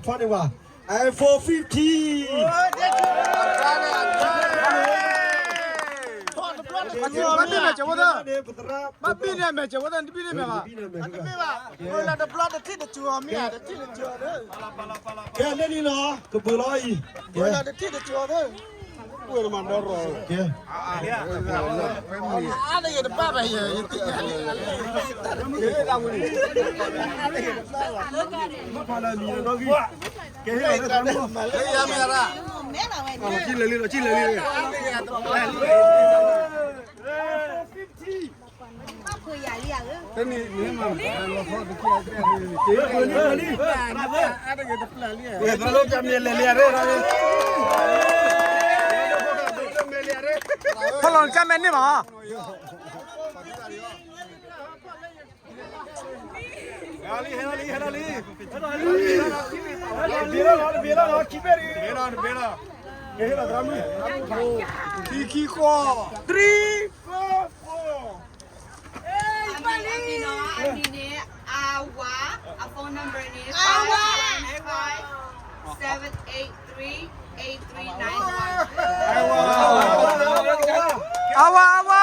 ဖီၣ်န့ၢ်ဝဲ iPhone fifteen ဘၣ်ဘ့ၣ်မဲာ်ကဝဲသၢ, ဘၣ်ဘ့ၣ်န့ၢ်မဲာ်ကဝဲသၢ တဘ့ၣ်န့ၢ်မဲာ်ဘၣ်, တဘ့ၣ်ဘၣ်, တဘ့ၣ်တဘျီတထံၣ်တစူၤအီၤမ့ၢ်ဧါ, တထံၣ်တစူၤအီၤသၢ, ကဲလၢနံၤလီၤ ကပၢၤလီၤအံၤ, တထံၣ်တစူၤအီၤသၢ, ဝဲမၤဒီရီ, ကဲ အါတက့ၢ်တပၣ်ဘၣ်ယဲ, ကဲ ဖီၣ်လီၤကၢ်မဲာ်န့ၢ်ဘၣ်, ဟဲလီၤလံ ဟဲလီၤလံ ဟဲလီၤလံ, တဘ့ၣ်လီၤ တဘ့ၣ်လီၤ ခံဘ့ၣ်လီၤ, တဘ့ၣ်လီၤ, ခံခံဃီ, three, four, four. Hey, Bali. Awa, a phone number န့ၣ် five one five, seven eight three, eight three nine one. အဝါ အဝါ ဝါ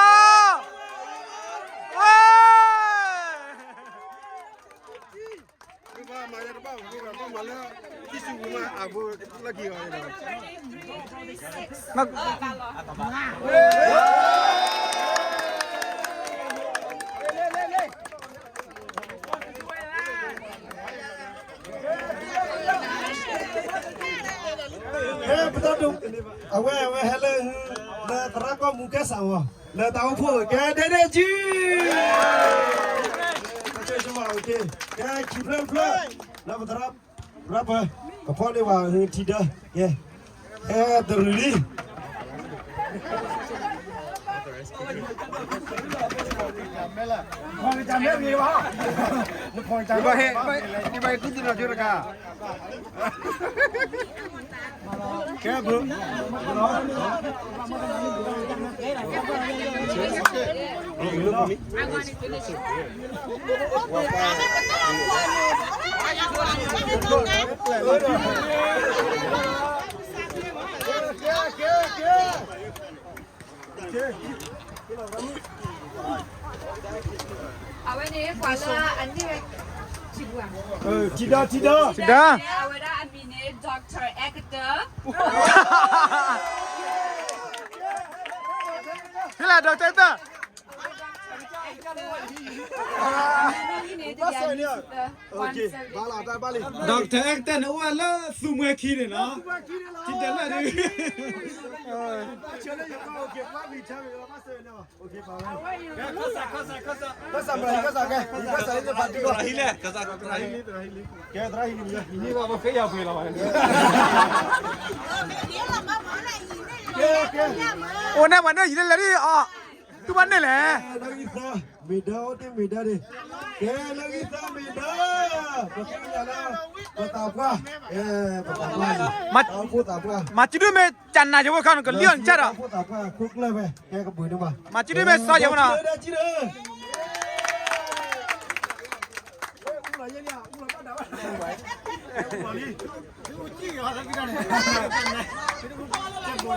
ဟဲပတၢ်ဒိး, အဝဲ အဝဲဟဲလၢ လၢသရၣ်ကီၢ်မူကဲစးဝီၤ လၢတၢ်အိၣ်ဖှိၣ် ကဲဒဲဒဲကံ, ကဲခံဖျၢၣ်တဖျၢၣ် လၢပသရၣ် ရၢ်ပၢၢ် ကဖီၣ်န့ၢ်ဝဲ ထံဒၢ ကဲ ဟဲတရူးလံ ကဲဘု အဝဲန့ၣ် ပှၤလၢအန့ၢ်ဝဲ ထံဒၢ ထံဒၢ ထံဒၢ အဝဲဒၣ်အမံၤန့ၣ် Doctor Hector ဖဲလဲၣ် Doctor Hector, Doctor Hector န့ၣ် အိၣ်ဝဲလၢသူမှဲခံန့ၣ်လီၤ, ထံဒၢလၢဒ် အိၣ်န့ၢ်ပှၤန့ၢ်ယံၤလၢလဲၤဒ်အီၤ, တူၢ်ဘၣ်န့ၢ်လဲၣ်, မ့ၢ်ဒၢအိၣ်တ့ၢ်မ့ၢ်ဒၢန့ၣ်, ကဲလၢဂံၢ်သၢမ့ၢ်ဒၢ, ပသးပှၢ်, ပသးပှၢ်, တၢ်အိၣ်ဖှိၣ်သးပှၢ်, မၤစုဒုမ့ၢ်ကနၤယဝဲခါနကလံၣ်အီၤနဆၣ်ဒီး, တၢ်အိၣ်ဖှိၣ်သးပှၢ် ခိၣ်ကျၢၢ်ဖဲ ကဲကပှ့ၤန့ၢ်ဘၣ်, မၤစုဒုမ့ၢ်စီယဝဲနီၤ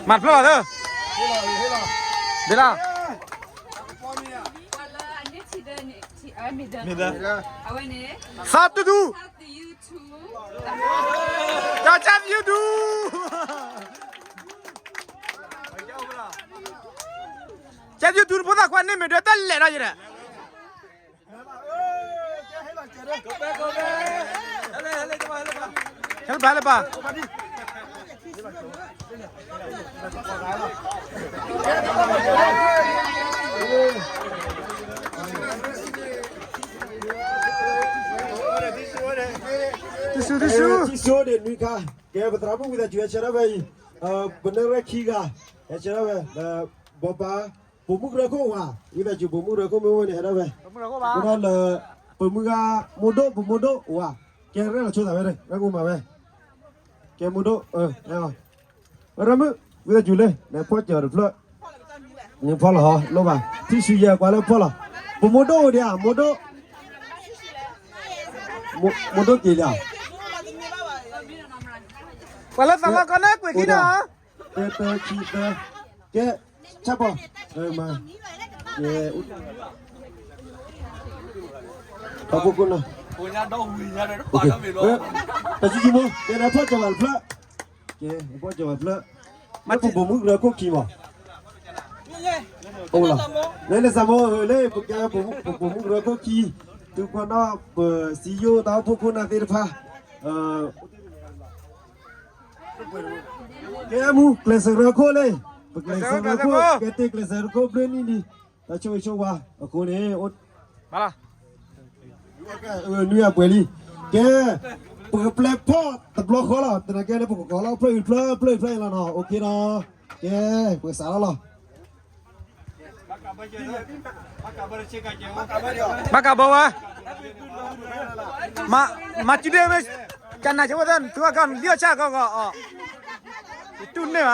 မၤတဖျၢၣ်လီၤသၢ, ဒ်လၢ, သးတူၢ်တူၢ်, ကၠၢ်သယုၢ်တူၢ်, ကၠၢ်သယုၢ်တူၢ် နဖိသၣ်ခွါန့ၣ်မ့ၢ်ဒၢတၢ်လဲၤဒီးယဲဒီး ဟဲလၢပၢ်, ဟဲလၢပၢ်, တံၢ်ဆူၣ် တံၢ်ဆူၣ်, တံၢ်ဆူၣ်န့ၣ်နွံခါ, ကဲပသရၣ်မုၣ်ဝံသးစူၤဟဲဆၢထၢၣ်ဖဲအံၤ, ပနၢ်ရဲၣ်ခံဂၤ, ဟဲဆၢထၢၣ်ဖဲ, ဘီပၢ်, ပိာ်မုၣ်ကရၢခိၣ်ဝါ, ဝံသးစူၤပိာ်မုၣ်ကရၢခိၣ်မ့ၢ်အိၣ်ဝဲန့ၣ် ဟဲထီၣ်ဖဲ, အိၣ်ဒီးလၢ, ပိာ်မုၣ်ဂၤ, မိၢ်ဒိၣ် ပိာ်မုၣ်ဒိၣ်ဝါ, ကဲရဲၣ်လီၤဆိသးဝဲန့ၣ် ရဲၣ်ကအိၣ်မးဝဲ, ကဲမိၢ်ဒိၣ်, ဝဲရၢ်မုၣ်, ဝံသးစူၤလၢ နဖီၣ်စၢၤတဖျၢၣ်, နဖီၣ်လီၤဟီ လိၣ်ဘၣ်, ထံၣ်ဆူယဲၢ်ကွၢ်လၢဖီၣ်လီၤ, ပမိၢ်ဒိၣ်အိၣ်ဒံးဧါ မိၢ်ဒိၣ်, မိၢ်ဒိၣ်က့ၤလံဧါ, ပှၤလၢသးလီကီၢ်န့ၣ် ကွဲးခံနီၤ, တၢ တၢ ခံ သၢ, ကဲ, ဆၣ်ပီၤ, မၤ, ကဲ, အဖိခိၣ်နီၤ, တၢ်စုကမိၣ်, ကဲ နဖီၣ်ကၠီၤဘၣ်တဖျၢၣ်, ကဲ နဖီၣ်ကၠီၤဘၣ်တဖျၢၣ်, မ့ၢ်ပဘိၣ်မုၢ်ကရၢခိၣ်ခံမး, အိၣ်လီၤ, လၢလၢစၢ်မိၢ်ဧၢ, လၢပကဲပဘိၣ်မုၢ်ကရၢခိၣ်ခံ, သုကွၢ်နီၣ်ပစံယိၣ်တၢ်အိၣ်ဖှိၣ်ခိၣ်နၢ်သ့ၣ်တဖၣ်, ကဲမူ ကျဲးစၢးရၢခိၣ်လံ, ပကျဲးစၢးရၢခိၣ် ကဲတ့ကျဲးစၢးရၢခိၣ်ဘျၢနံၣ်လံ, တၢ်ဆိၣ်ဂ့ၤဆိၣ်ဝါအဃိန့ၣ်, နွံအပှဲၤလံ, ကဲ, ပကပျဲဖီၣ်တဘျီဃီလီၤ, သနာ်က့န့ၣ် ပကကိးလီၤဖျၢၣ်အံၤတဖျၢၣ် ဖျၢၣ်အံၤတဖျၢၣ်အံၤလီၤနီၤ, အိၣ်ခ့နီၤ, ကဲ, ပကစးထီၣ်လီၤ. ဘၣ်ကးဘၢဝဲ, မၤစုဒ့မ့ၢ်, ကနၣ်က့ဝဲသၢ နသုအကီၢ် နလံၣ်အီၣ်ဆၣ်ကီၢ်ကီၢ်အီၤ, ယတူၢ်န့ၢ်ဘၣ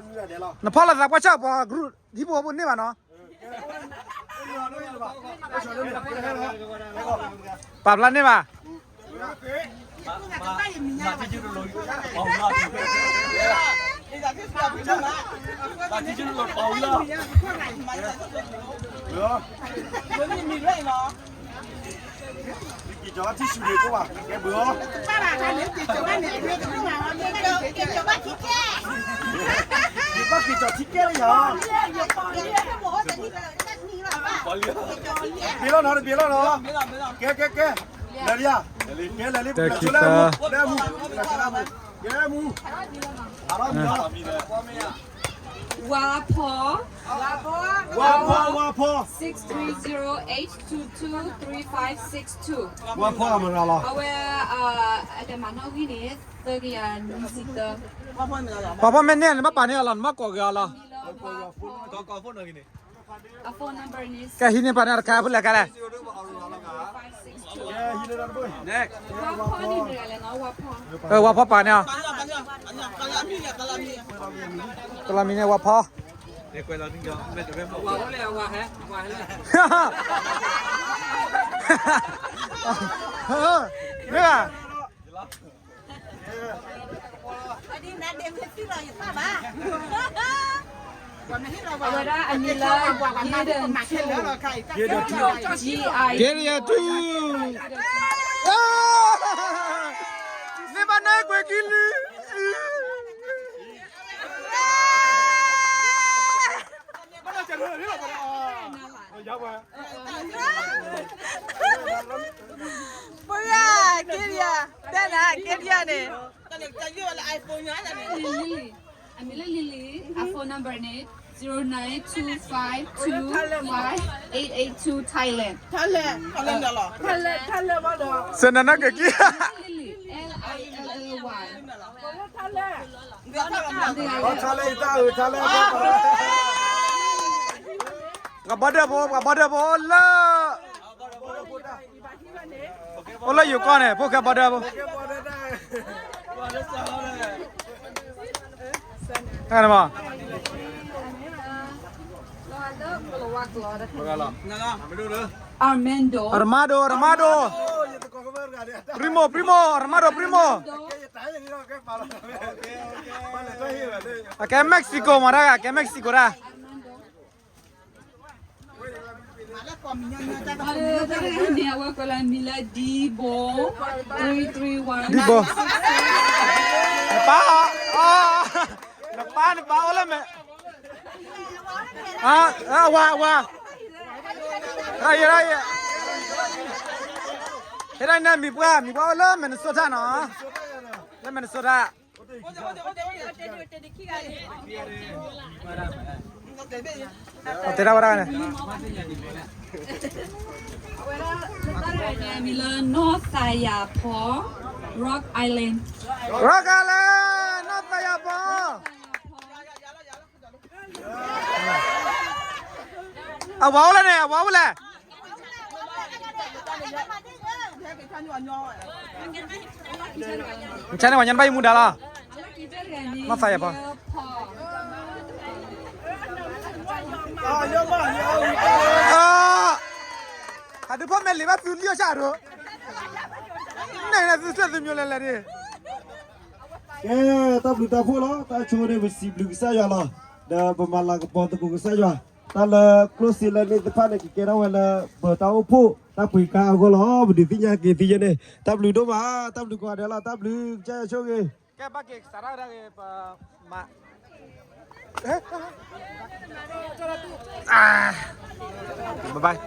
်, နဖီၣ်လိာ်သးပှၢ်ဆၣ်ပှၤကရူၢ် ဒ်ပအိၣ်ဘိန့ၢ်ဘၣ်နီၤ, ပာ်ဖျါန့ၢ်ဘၣ်. ဘ့လီၤနီၤ, ဘ့လီၤနီၤ, ကဲ ကဲ ကဲ, လဲၤလံ, ကဲ လဲၤလံ, ကဲမူ, ကဲမူ, ကဲမူ, ဝါဖီ, ဝါဖီ, ဝါဖီ, six three zero eight two two three five six two. ဝါဖီအမရၤလီၤ. အဝဲ, အတမၤနီၣ်ဂံၢ်န့ၣ်, သၢကယၤနွံဆံသၢ. ပှၤဖီမ့ၢ်န့ၢ် နဘၣ်ပာ်န့ၢ်အီၤလီၤ, နဘၣ်ကိးက့ၤအီၤလီၤ. ကဲ ဟံးန့ၢ်ပာ်န့ၢ်တခါ ဖုလဲၤခါလဲၣ်. ဝါဖီန့ၣ်မ့ၢ်လဲၣ်နီၤ, ဝါဖီ. ဝါဖီပာ်န့ၢ်အီၤ, ကလီၤမံၤန့ၣ် ဝါဖီ. မ့ၢ်ဧါ. အဝဲဒၣ်အမံၤလၢ Gideon two, Gideon two, Gideon two. န့ၢ်ဘၣ်န့ၣ်ကွဲးကံလံ. ပှၤက့ဒံယၤ, တဲနၤက့ဒံယၤန့ၣ်. Lily, အမံၤလၢ Lily, အ phone number န့ၣ် zero nine two five two five eight eight two, Thailand. စနနကကံ Lily, L I L L Y. ပှၤဘီဒၢဖိ, ပှၤဘီဒၢဖိလၢ အိၣ်လၢယိၤကီၢ်န့ၣ် ဖိၣ်ဃဲဘီဒၢဖိ, တၢ်န့ၣ်မး, Armando, Armando, Armando, primo, primo, Armando, primo. အကဲ Mexico မးတၢ်ဂၤ, ကဲ Mexico တၢ်. န့ၣ် အဝဲကိးလၢမံၤလၢ Debo three three one, Debo. နပၢ်, နပၢ်, နပၢ်အိၣ်လၢမဲာ်, အဝၤ, အဝၤ, ဟဲဒၣ်, ဟဲဒၣ်, ဟဲဒၣ်န့ၣ် မံၤပှၢ်, မံၤပှၢ်အိၣ်လၢ Minnesota နီၤ, လၢ Minnesota. တဲဒၣ်ဝဲဒၣ်န့ၣ်, မံၤလၢ နီၢ်သးယၤဖီ, Rock Island, Rock Island, နီၢ်သးယၤဖီ. အဝၤအိၣ်လဲၣ်န့ၣ်, အဝၤအိၣ်လဲၣ်. နဆါန့ၢ်ဝဲညါ နဘၣ်ယမူဒါလီၤ. မ့ၢ်သးယၤဖီ, ဟးဒုးဖီၣ်မဲာ်လံာ်ဘၣ်သုလံၣ်အီၣ်ဆၣ်ဒိၣ်. ကဲ, တၢ်ဘျုးတၢ်ဖှိၣ်လီၤ. တၢ်ဆိန့ၣ် ပစံးဘျုးကစၢ်ယွၤလီၤ. ဒီးပမၤလၤကပီၤသကိးကစၢ်ယွၤ, တၢ်လၢကျိၣ်စ့လၢန့ၣ်တဖၣ်န့ၣ် ကကဲထီၣ်ဝဲလၢ ပတၢ်အိၣ်ဖှိၣ်တၢ်ပှ့ၤကါအဂီၢ်လီၤ. ပဒုးသ့ၣ်ညါက့ၤသ့ယဲန့ၣ် တၢ်ဘျုးဒိၣ်မး, တၢ်ဘျုးကိးဂၤဒဲးလီၤ. တၢ်ဘျုးကစၢ်ယွၤဆိၣ်ဂ့ၤ. ကဲဘၣ်က့ၤစးထီၣ်ဒၣ်ဂ့ၤ ပမၤ bye bye.